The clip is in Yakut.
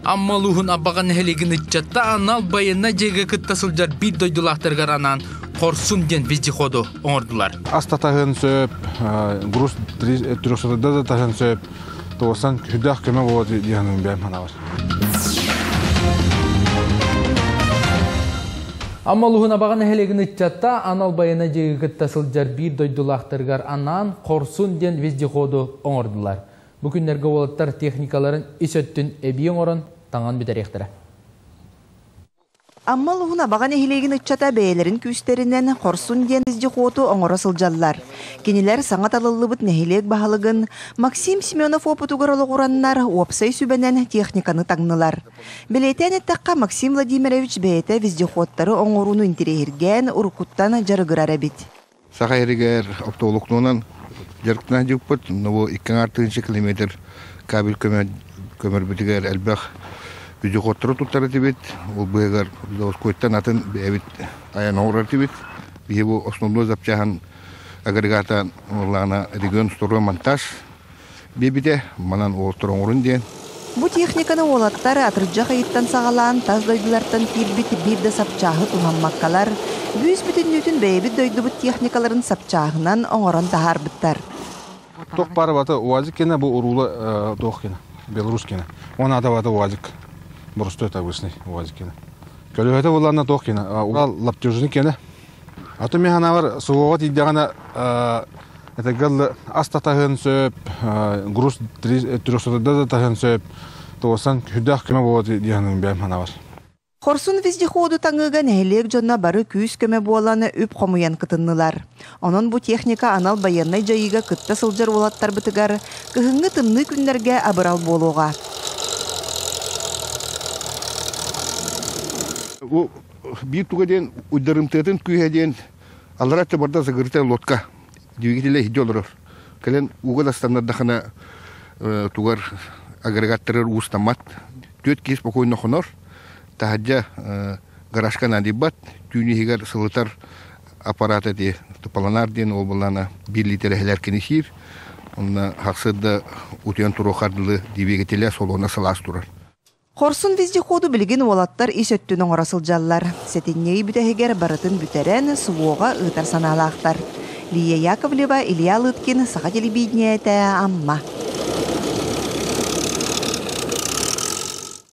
Амма улууһун Абаҕа нэһилиэгин ыччата анал байыаннай дьиэгэ кытта сылдьар биир дойдулаахтарыгар анаан «Хорсун» диэн вездеходу оҥордулар. Ас татаһын сөп, груз 300 да таһын сөп, туосан хүдэх көмө буолуо диэн бэйэм санаабар. Амма улууһун Абаҕа нэһилиэгин ыччата анал байыаннай дьиэгэ кытта сылдьар биир дойдулаахтарыгар анаан «Хорсун» диэн вездеходу оҥордулар. Бу күннэргэ уолаттар техникаларын ис өттүн эбии оҥорон, таҥан бүтэриэхтэрэ. Амма улууһун Абаҕа нэһилиэгин ыччата бэйэлэрин күүстэринэн Хорсун диэн вездеходу оҥоро сылдьаллар. Кинилэр саҥа талыллыбыт нэһилиэк баһылыгын Максим Семенов уопутугар олоҕураннар уопсай сүбэнэн техниканы таҥнылар. Бэлиэтээн эттэххэ, Максим Владимирович бэйэтэ вездеходтары оҥорууну интэриэһиргээн уруккуттан дьарыгырар эбит. Саха сиригэр оптоволокнонан дьарыктана сылдьыбыппыт. Бу икки аҥаар тыһыынча километр кабель көмөрбүтүгэр элбэх вездеходтары туттар этибит. Ол быыһыгар заводскойтан атын бэйэбит айан оҥорор этибит. Биһи бу основной запчаһын агрегата уоллаана регион строй монтаж биэрбитэ. Манан уолаттар оҥорун диэн. Бу техниканы уолаттар атырдьах ыйыттан саҕалаан тас дойдулартан киирбит биир да сапчааһы туһаммаккалар, бүүс-бүтүннүүтүн бэйэбит дойдубут техникаларын сапчааһынан оҥорон таһаарбыттар. Туох баар бата УАЗик кенә бу уруула туох кенә Беларусь кенә. Он ата бата УАЗик. Боростой обычный УАЗик кенә. Көлөһөтө булланна туох кенә Урал лаптежный кенә. А то мен ханавар суоҕа тиийдэҕинэ этэгэл ас татаһын сөп, груз 300 да таһын сөп, туосан хүдэх көмө буолуо диэн бэйэм ханавар. Хорсун вездеходу таҥыыга нэһилиэк дьоно бары күүс-көмө буолан үп хомуйан кытыннылар. Онон бу техника анал байыаннай дьайыыга кытта сылдьар уолаттарбытыгар кыһыҥҥы тымныы күннэргэ абырал буолуоҕа. Бу биир туга диэн уйдарымтыатын күүһэ диэн аллара өттө барда загрытая лодка двигателэ иһдьэ олорор. Кэлэн ууга дастаннардахына тугар агрегаттарыгар уустаммат. Түөрт киһи спокойно хонор. Таһырдьа гаражка наадыйбат. Түүн иһигэр сылытар аппарат эти тупаланар диэн ол былаана биир литерэһэлэр кини сиир. Онно хахсырда утуйан туруохар дылы двигателэ солуона сылаас турар. Хорсун вездеходу билигин уолаттар ис өттүн оҥоро сылдьаллар. Сэтинньи ый бүтэһигэр барытын бүтэрэн, СВО-ҕа ыытар санаалаахтар. Лия Яковлева, Илья Лыткин, Саха телевидениетэ, Амма.